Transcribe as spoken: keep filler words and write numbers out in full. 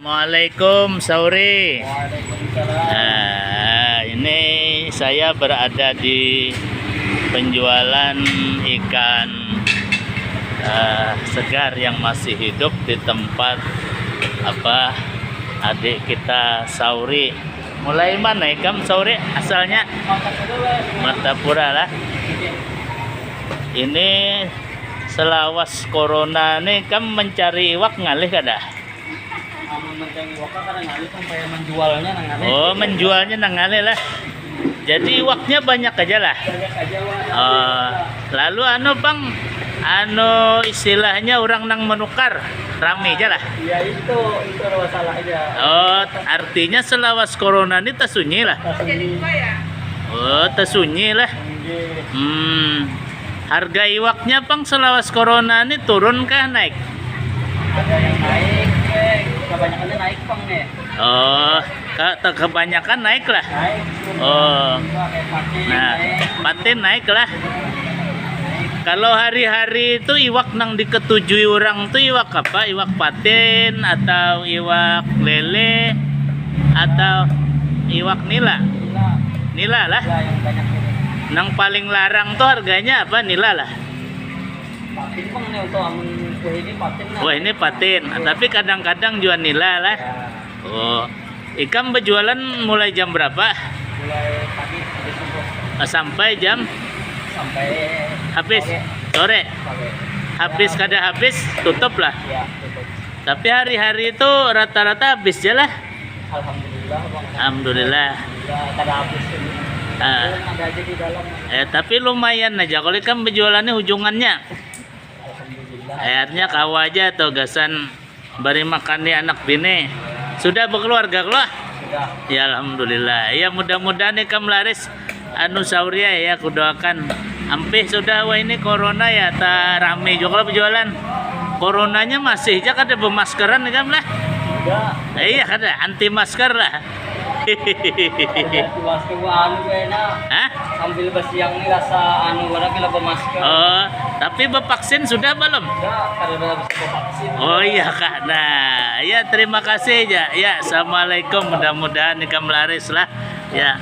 Assalamualaikum, Sauri. Waalaikumsalam. Nah, ini saya berada di penjualan ikan, eh, segar yang masih hidup di tempat apa, adik kita Sauri. Mulai mana ikam, Sauri, asalnya? Martapura lah. Ini selawas corona nih, kam mencari iwak ngalih kada? Amun mencari iwak kada ngalih, sampai menjualnya nang ngalih. Oh, menjualnya nang ngalih lah. Jadi iwaknya banyak aja lah. Banyak aja, Wak. Oh, lalu anu, pang, anu istilahnya orang nang menukar, rame aja lah. Iya, itu, itu masalahnya. Oh, artinya selawas corona ini tasunyi lah. Tasunyi. Oh, tasunyi lah. Nggih. Hmm. Harga iwaknya pang selawas corona ini turun kah naik? Ada yang naik, eh, kebanyakannya naik, pang, nih. Oh, ke-, te-, kebanyakan naik lah. Naik. Oh. Patin. Nah, naik. Patin naik lah. Kalau hari-hari itu iwak nang diketujui orang tuh iwak apa? Iwak patin atau iwak lele atau iwak nila? Nila. Nila lah. Ya, yang banyak ini. Nang paling larang tuh harganya apa? Nila lah. Patin, pang, nih, untuk amun kue ini patin lah. Wah, ini patin. Iya. Tapi kadang-kadang jual nila lah. Ya. Oh. Ikam berjualan mulai jam berapa? Mulai pagi, habis subuh. Sampai jam? Sampai habis sore. Sore. Sore. Habis ya, kada habis, tutup lah. Ya, tutup. Tapi hari-hari itu rata-rata habis aja lah. Alhamdulillah, Bang. Alhamdulillah. Alhamdulillah, kada habis ini. Ah. Ada aja di dalam. Eh, tapi lumayan aja kalau ikam berjualannya ujungannya. Alhamdulillah. Akhirnya kawa aja tuh gasan bari makan ni anak bini. Sudah berkeluarga, keluar? Sudah. Ya, alhamdulillah. Ya, mudah-mudahan ikam laris anu Sauri ya, ya, kudoakan. Ampih sudah, wah, ini corona ya, tak rame juga kalau berjualan. Coronanya masih aja kada bermaskeran ikam lah. Sudah. Eh, iya, kada, anti masker lah. Masker anu kena. Hah? Sambil besiang nih rasa anu, karena bila bermasker. Oh, tapi bevaksin sudah belum? Enggak, kada bisa bevaksin. Oh iya kah. Nah, ya, terima kasih ya. Ya, assalamualaikum. Mudah-mudahan ikam laris lah. Ya.